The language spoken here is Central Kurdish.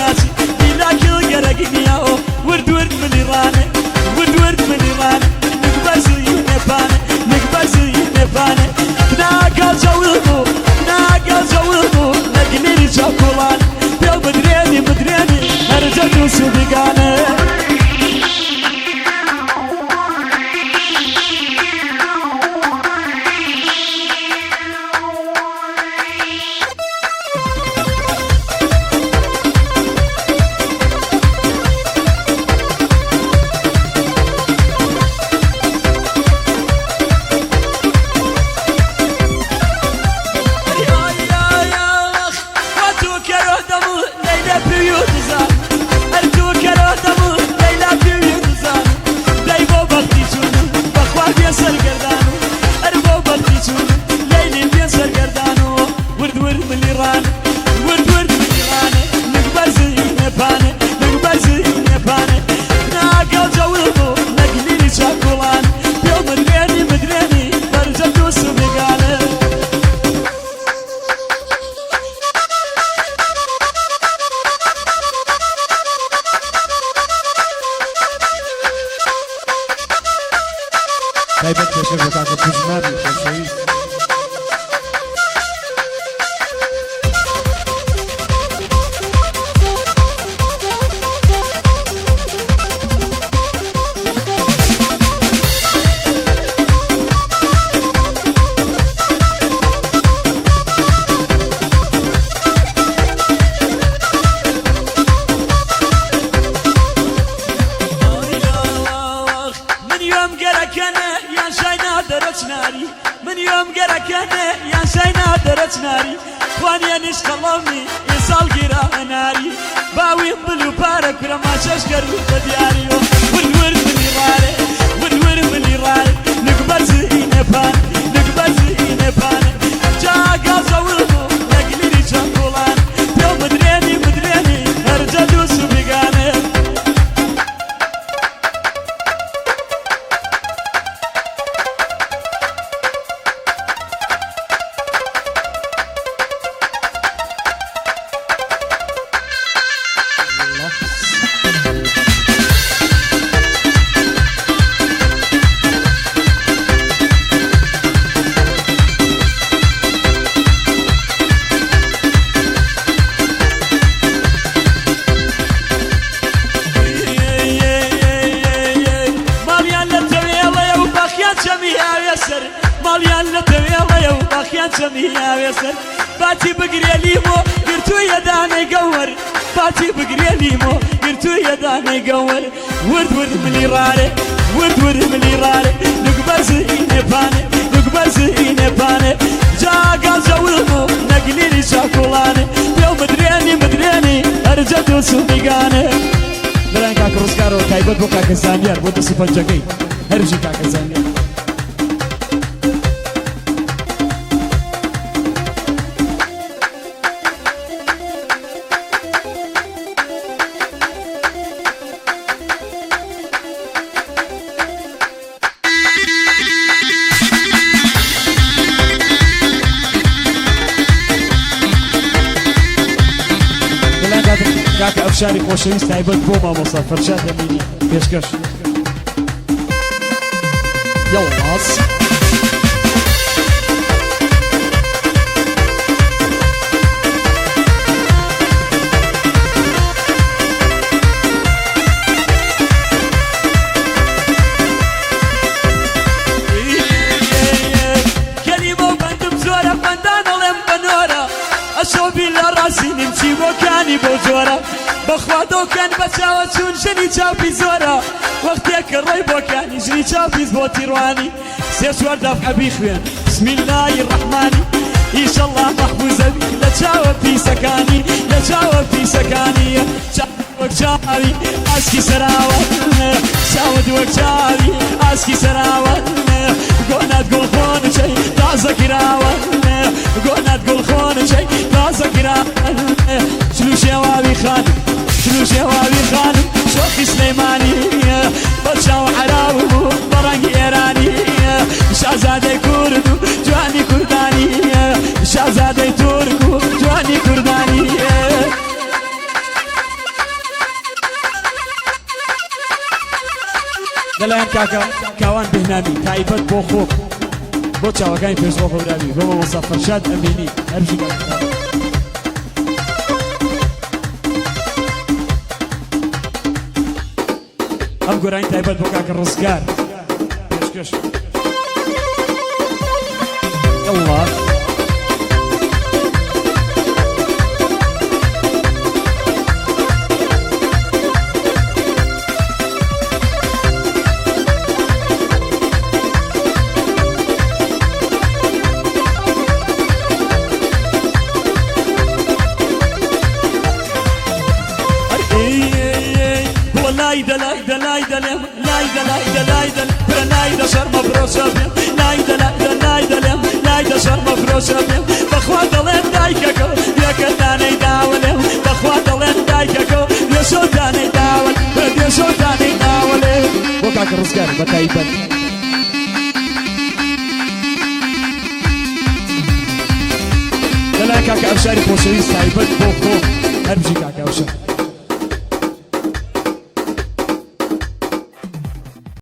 چاچی میلاکی گەرەگنیاوە ورد ورد ملی ڕانێ ورد ورد ملی ڕانێ نگبەرزی نێپانێ نگبەرزی نێپانێ ناگەڵ جەوڵ بوو ناگەڵ جەوڵ بوو نەگلیری چاکوڵان پێ بدرێنی بدرێنی هەرجە دووس و بیگانێ. ورد ورد ملی ڕان ورد ورد ملی ڕانێ نگبەرزی نێپانێ نگبەرزی نێپانێ ناگەڵ جەوڵ بوو نەگلیری چاکوڵان پێ مدرێنی مدرێنی بەرجە دووس و بێگانێ. تایبەت پێشکەش بە کاکە پژمامی خۆشەویست. من يوم گەرەکەنە یان شای نادەرەچناری من يوم گەرەکەنە یان شای نادەرەچناری خوانیە نیشتەڵەمی ئێساڵ گیرا هەناری باویم بل و پارە کورە ماچەش گەر و بە دیاری و ورد ورد ملی ڕارێ ورد ورد ملی ڕارێ نگبەرزی نێپان نگبەرزی نێپان جاگا زەوڵ بوو نەگلیری چەند گوڵان پێ مدرێنی مدرێنی هەرجە دووس و بیگانێ. ماڵیان لە تەوێڵەیە و باخیان چەمی ئاوێ سەر ماڵیان لە تەوێڵەیە و باخیان چەمی ئاوێ سەر باتی بگرێ لیمۆ گرتوویە دانەی گەوەر باتی بگرێ لیمۆ گرتوویە دانەی گەوەر ورد ورد ملی ڕارێ ورد ورد ملی ڕارێ نگبەرزی نێپانێ نگبەرزی نێپانێ جاگا جەوڵ بوو نەگلیری چاکوڵانێ پێ مدرێنی مدرێنی هەرجە دووس و بیگانێ. لەلایەن کاکە ڕزگارەوە تایبەت بۆ کاکە زانیار بۆ دەست و پەنجەکەی هەرژی کاکە زانیار. لەلایەن کاکە ئەفشاری خۆشەویست تایبەت بۆ مامۆستا فەرشاد ئەمینی پێشکەش. یاڵڵاس. کەلیمە و بەندم زۆرە بەندان ئەڵێم بە نۆرە ئەشۆبی لە ڕاستی نمچی بۆکانی بۆ جۆرە بەخوا دۆکان بە چاوە چوون ژنی چاوپی زۆرە وەختێک کە ڕێی بۆکانی ژنی چاوپیس بۆ تیڕوانی سێ چوار دەفعە بیخوێن بسم الله الرحمانی ئیشەڵڵا مەحفوزەبی لە چاوە پیسەکانی لە چاوە پیسەکانی وەک چاوی ئاسکی سەراوە چاوت وەک چاوی ئاسکی سەراوە گۆنات گوڵ خۆنچەی تازە کراوە گۆنات گوڵ خۆنچەی تازە کراوە چلو شێواوی خانم چلو شێواوی خانم شۆخی سلەیمانی بە چاو حەراو بوو بە ڕەنگی ئێرانی شازادەی کورد و جوانی کوردانی شازادەی تورک و جوانی کوردانی. لەلایەن کاکە کاوان بهنامی تایبەت بۆ خۆم بۆ چاوەکانی پێشڕەو هەورامی بۆ مامۆستا فەرشاد ئەمینی هەربژی کاکە کاوان. ئەم گۆرانی تایبەت بۆ کاکە ڕزگار پێشکەش یەڵڵا. بەخوا دەڵێن دایکەکە یەکە دانەی داوە لێم بەخوا دەڵێن دایکەکە لێشۆ دانەی داوە لێشۆ دانەی داوە لێ بۆ کاکە ڕزگار بە تایبەت. لەلایەن کاکە ئەفشاری خۆشەویست تایبەت بۆ خۆم هەر بژی کاکە ئەفشار.